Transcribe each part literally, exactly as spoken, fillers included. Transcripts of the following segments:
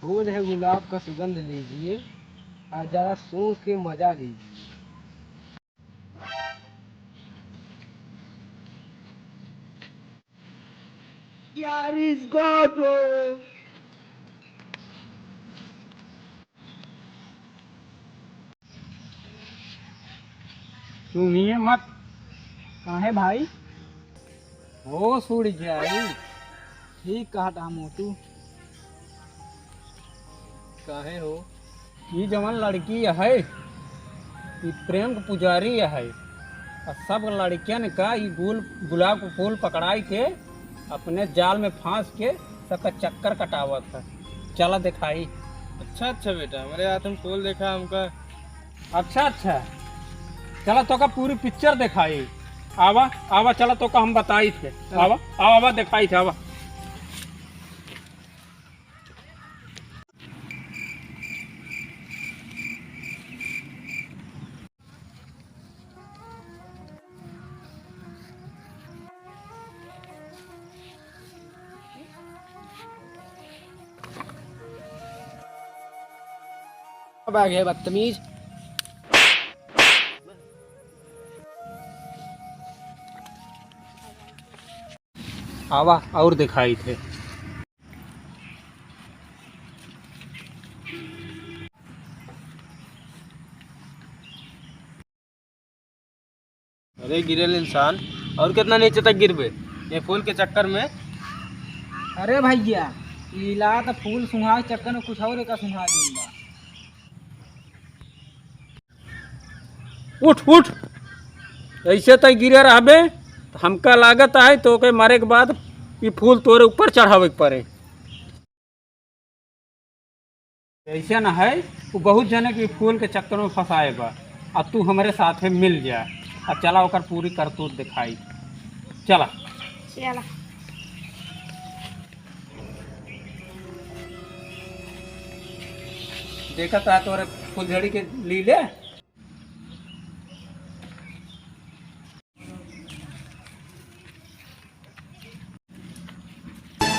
फूल है गुलाब का सुगंध लीजिए और जरा सूंघ के मजा लीजिए। यार, इस गॉड। सुनिए मत। काहे भाई? होश उड़ जाई। ठीक कहत हा मोटू। काहे हो? ई जवन लड़की है, ई प्रेम के पुजारी है। आ सब लड़कियन का ई गुल-, गुलाब के फूल पकड़ाई के अपने जाल में फांस के सबका चक्कर कटावत है। चला देखाई। अच्छा, अच्छा बेटा, हमरे हाथ में फूल देखा हमका। अच्छा, अच्छा, चला तोका पूरी पिक्चर देखाई। आवा, आवा, चला तोका हम बताई थे। चला। आवा, आवा, आवा, देखाई थे, आवा। अब आ गए बदतमीज। आवा और देखाई थे। अरे गिरल इंसान, और कितना नीचे तक गिरबे ये फूल के चक्कर में? अरे भैया, इला तो फूल सुंघा के चक्कर में कुछ और का सुंघा दूंगा। उठ, उठ, ऐसे तय गिरे रहबे तो हमका लागत है तोके मरे के बाद ई फूल तोरे ऊपर चढ़ावे के पड़े। ऐसे न है, वो बहुत जने के फूल के चक्कर में फंसाए बा। अब तू हमरे साथे मिल जा, आ चला ओकर पूरी करतूत दिखाई। चला। चला। देखत है तोरे फुलझड़ी के लीले।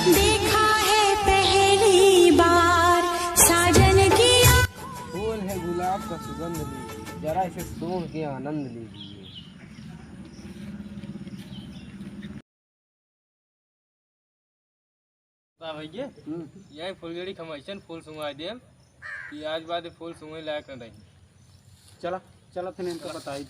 देखा है पहली बार साजन की आ- फूल है गुलाब का सुगंध लीजिए, जरा इसे सूंघ के आनंद लीजिए। बता भैया, हम्म। यही फुलझड़ी के हम ऐसन फूल सुंघाई देम कि आज बाद ये फूल सुंघे लायक न रही। चला, चला, तने इनका बताई।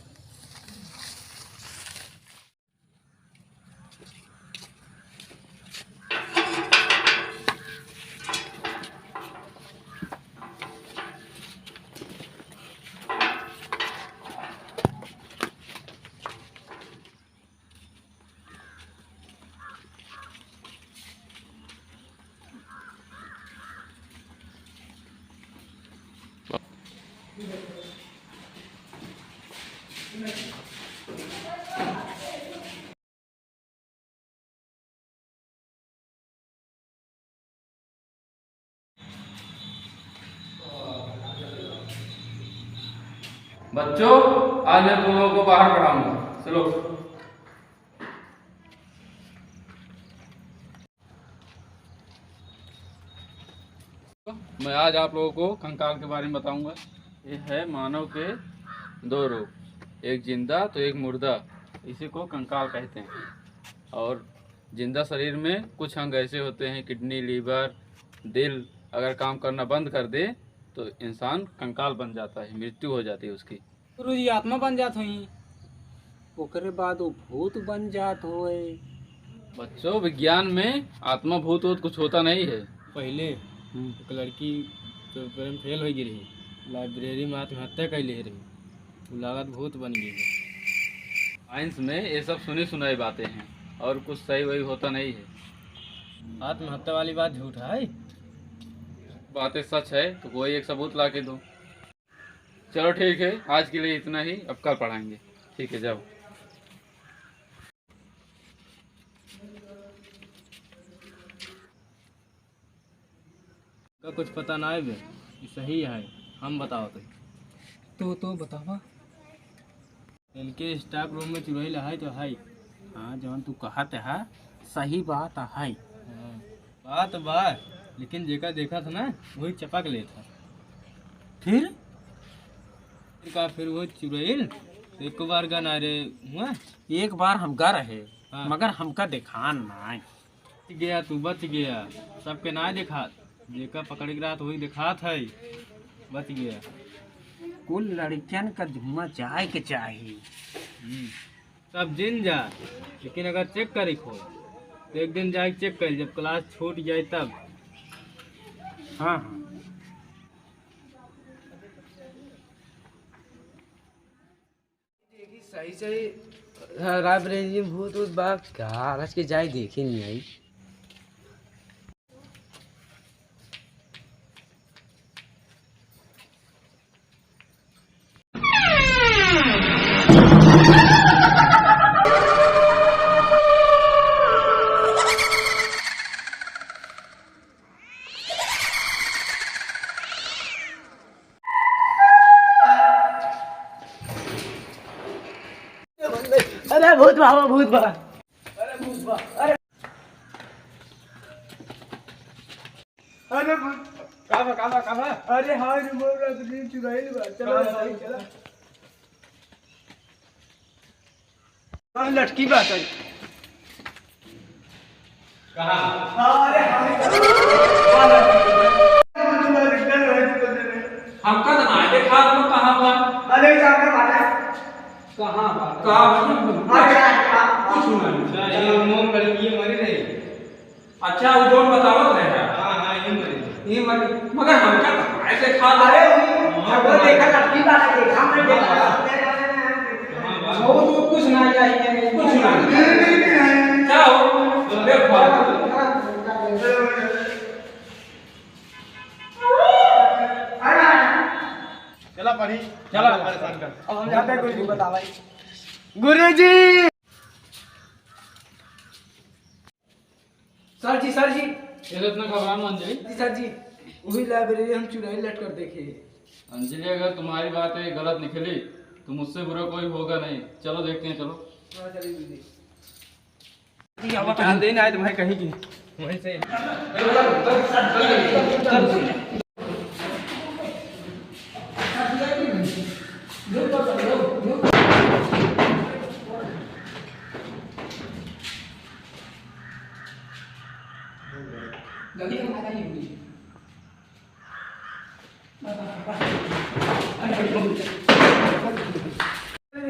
बच्चों, आज मैं तुम लोगों को बाहर पढ़ाऊंगा। चलो। मैं आज आप लोगों को कंकाल के बारे में बताऊंगा। ये है मानव के दो रूप, एक जिंदा तो एक मुर्दा। इसी को कंकाल कहते हैं। और जिंदा शरीर में कुछ अंग ऐसे होते हैं, किडनी, लीवर, दिल अगर काम करना बंद कर दे तो इंसान कंकाल बन जाता है, मृत्यु हो जाती है उसकी। गुरुजी, आत्मा बन जात होई, ओकरे बाद वो भूत बन जात होए। बच्चों, विज्ञान में आत्मा भूत वूत कुछ होता नहीं है। पहले हम्म। एक लड़की तो पेपर में फेल हो गई रही, लाइब्रेरी में आत्महत्या कर ले रही। उ लागत भूत बन गई है। साइंस में ये सब सुनी सुनाई बातें हैं और कुछ सही वही होता नहीं है। आत्महत्या वाली बात झूठ है। बातें सच है तो कोई एक सबूत ला के दो। चलो ठीक है, आज के लिए इतना ही, अब कल पढ़ाएंगे। ठीक है, जाओ। का कुछ पता ना है बे, ई सही है, हम बतावत है। तो, तो बतावा। इनके स्टाफ रूम में चुड़ैल है तो है। हाँ, जौन तू कहत है, सही बात है। हाँ, बात बा। लेकिन जेका देखत ह ना, वही चपक लेत ह। फिर? फिर का, फिर वही चुड़ैल, तो एक बार गा नाहीं रहे हुआ? एक बार हम गा रहे, हाँ। मगर हमका देखान नाहीं। बच गया, तू बच गया, सबके नाहीं देखात, जेका पकड़े के रहत वही देखात है, बच गया। कुल लड़कियन का धुआं जाए के चाही। हम्म। सब जिन जा, लेकिन अगर check करे के हो, तो एक दिन जाके check कर, जब class छूट जाए तब। हाँ, हाँ। देखी, सही, सही, हाँ, library में भूत, भूत बा का? आज के जाए देखी नहीं आई। अरे भूत बाबा, भूत बा। अरे भूत बा, अरे। अरे भूत। का बा, का बा, का बा? अरे हाँ रे, मोर रात दिन चुराइल बा। चलो, चलो, चलो। हाँ, लटकी बात है। कहाँ? हाँ, अरे, हाँ, हाँ। हमका तो ना देखात बा, कहाँ बा? अरे, सामने बाटे। कहाँ बा? कहाँ बा? अरे, हाँ। कुछ नहीं। अच्छा, ये मोर लड़की मरी रही। अच्छा, वो जौन बतावत रहे हैं। हाँ, हाँ, ये मरे। ये मरे। मगर हमका तो ऐसे खा अरे, हाँ, वो हाँ। देखा, लड़की बात है, देखा, मैं देखा। हाँ, हाँ। वो तो कुछ ना चाहिए। कुछ ना। नहीं, नहीं, नहीं, नहीं। क्या हो? देखो। चला पढ़ी। चला। परेशान कर। अब हम जाते हैं, गुरुजी बता भाई। गुरुजी। सर जी, सर जी। ये तो इतना घबरान मत जाइए। जी सर जी, वही library हम चुराई लट कर देखे। अंजलि, अगर तुम्हारी बात ये गलत निकली तो मुझसे बुरा कोई होगा नहीं। चलो देखते हैं, चलो। हाँ, चलिए दीदी। जी, हम ध्यान देना है तुम्हें कहीं की। वहीं से।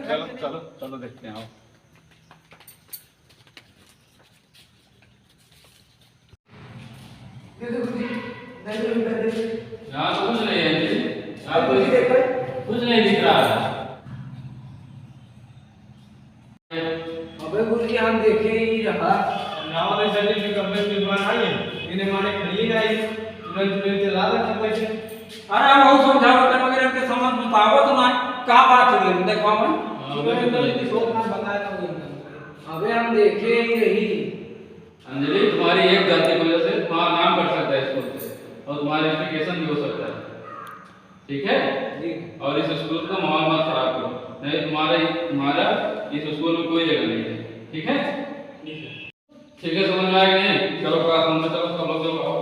चलो, चलो, चलो देखते हैं, आओ। यहाँ तो कुछ नहीं है जी, यहाँ तो कुछ नहीं दिख रहा है। अबे गुरुजी, हम देखे ही रहा। नाव तो सर जी कब्बे विद्वान आई है, इन्हें माने खड़ी ही नहीं, तुरंत तुरंत चला रखा पैसे। अरे हम बहुत समझावत है, मगर इनके समझ में तो आवत ना। का बात हो गई? देखो हम। हाँ, अबे तो नहीं। अबे हम देखे ही रही। अंजलि, तुम्हारी एक गलती की वजह से तुम्हारा नाम कट सकता है स्कूल से और तुम्हारा relegation भी हो सकता है, ठीक है? जी। और इस स्कूल का माहौल मत खराब करो, नहीं तुम्हारा, तुम्हारा इस स्कूल में कोई जगह नहीं है, ठीक है? जी सर। ठीक है, समझ में आया कि नहीं? चलो class one में चलो, सब लोग चलो, आओ।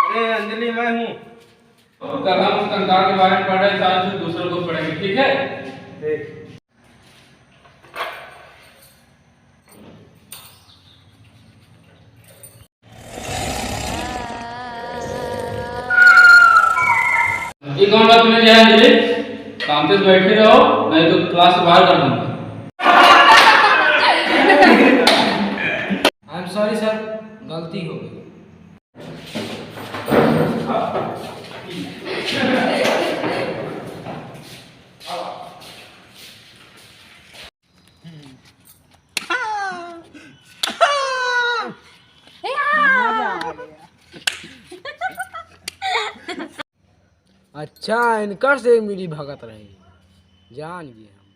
अरे अंजलि, मैं हूँ। कल हम उस कंकाल के बारे में पढ़ रहे हैं, आज फिर दूसरे को पढ़ेंगे, ठीक है? ठीक। ये कौन बात में जाए अंजलि? शांति से बैठे रहो, नहीं तो class से बाहर कर दूंगा। I am sorry sir, गलती हो गई। अच्छा, इनकर से मिली भगत रही, जान गए हम।